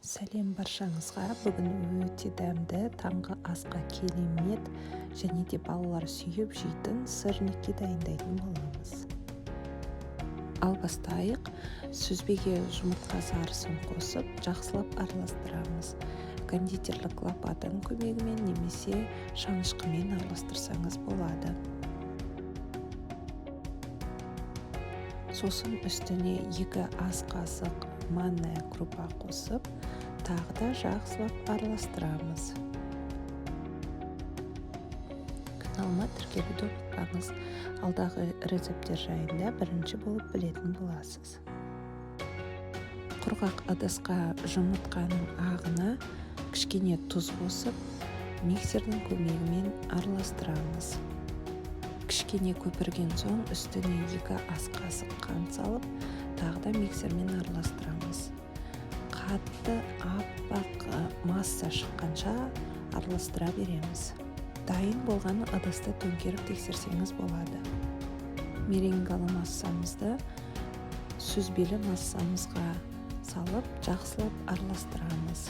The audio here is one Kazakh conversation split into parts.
Сәлем баршаңызға. Бүгін өте дәмді, таңғы асқа керемет және де балалар сүйіп жейтін сырники дайындайтын боламыз. Ал бастайық. Сүзбеге жұмыртқа сарысын қосып, жақсылап араластырамыз. Кондитерлік лопатаның көмегімен немесе шанышқымен араластырсаңыз болады. Сосын үстіне 2 ас қасық манная крупа қосып, тағы да жақсылап араластырамыз. Каналыма тіркелуді ұмытпаңыз. Алдағы рецепттер жайында бірінші болып білетін боласыз. Құрғақ ыдысқа жұмыртқаның ағына кішкене тұз қосып, миксердің көмегімен араластырамыз. Кішкене көпірген соң үстіне 2 ас қасық қант салып, тағы да миксермен араластырамыз. Қатты аппақ масса шыққанша араластыра береміз. Дайын болған ыдысты төңкеріп тексерсеңіз болады. Меренгалы массамызды сүзбелі массамызға салып, жақсылап араластырамыз.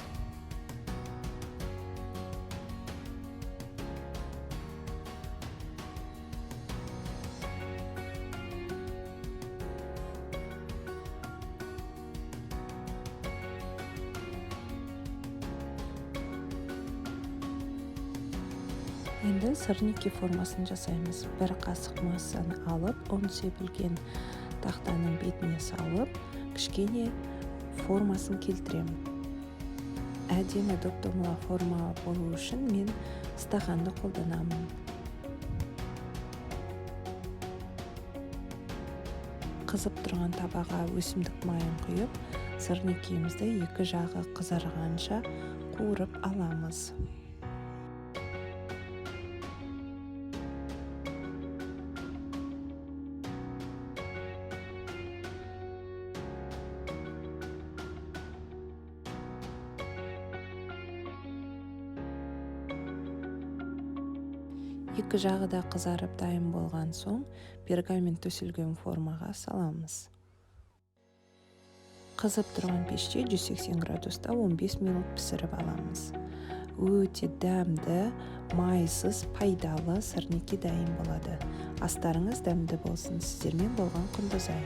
Енді сырники формасын жасаймыз. 1 қасық массаны алып, ұн себілген тақтаның бетіне салып, кішкене формасын келтіремін. Әдемі доп-домалақ форма болу үшін мен стақанды қолданамын. Қызып тұрған табаға өсімдік майын құйып, сырникиімізді екі жағы қызарғанша қуырып аламыз. Екі жағы да қызарып дайын болған соң, пергамент төселген формаға саламыз. Қызып тұрған пеште 180 градуста 15 минут пісіріп аламыз. Өте дәмді, майсыз, пайдалы сырники дайын болады. Астарыңыз дәмді болсын. Сіздермен болған Құндызай.